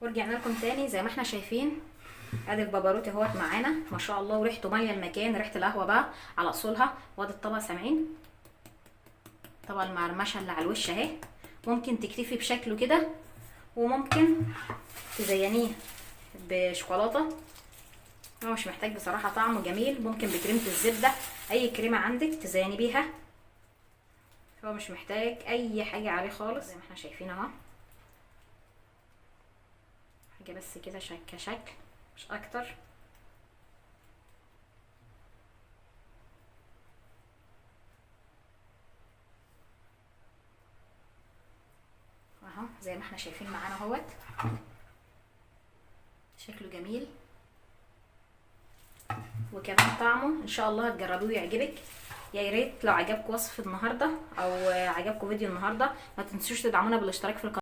ورجعنا لكم تاني زي ما احنا شايفين، ادي الباباروتي اهوت معانا ما شاء الله، وريحته ماليه المكان، ريحه القهوة بقى على اصولها. وادي الطبق سامعين طبق المقرمشه اللي على الوش اهي. ممكن تكتفي بشكله كده، وممكن تزينيه بشوكولاته، هو مش محتاج بصراحة، طعمه جميل. ممكن بكريمه الزبدة، اي كريمة عندك تزيني بيها، هو مش محتاج اي حاجة عليه خالص زي ما احنا شايفين اهو. حاجة بس كده كشكل مش اكتر. اهو زي ما احنا شايفين معانا اهوت، شكله جميل وكمان طعمه ان شاء الله هتجربوه ويعجبك. يا ريت لو عجبكم وصفه النهارده او عجبكم فيديو النهارده ما تنسوش تدعمونا بالاشتراك في القناة.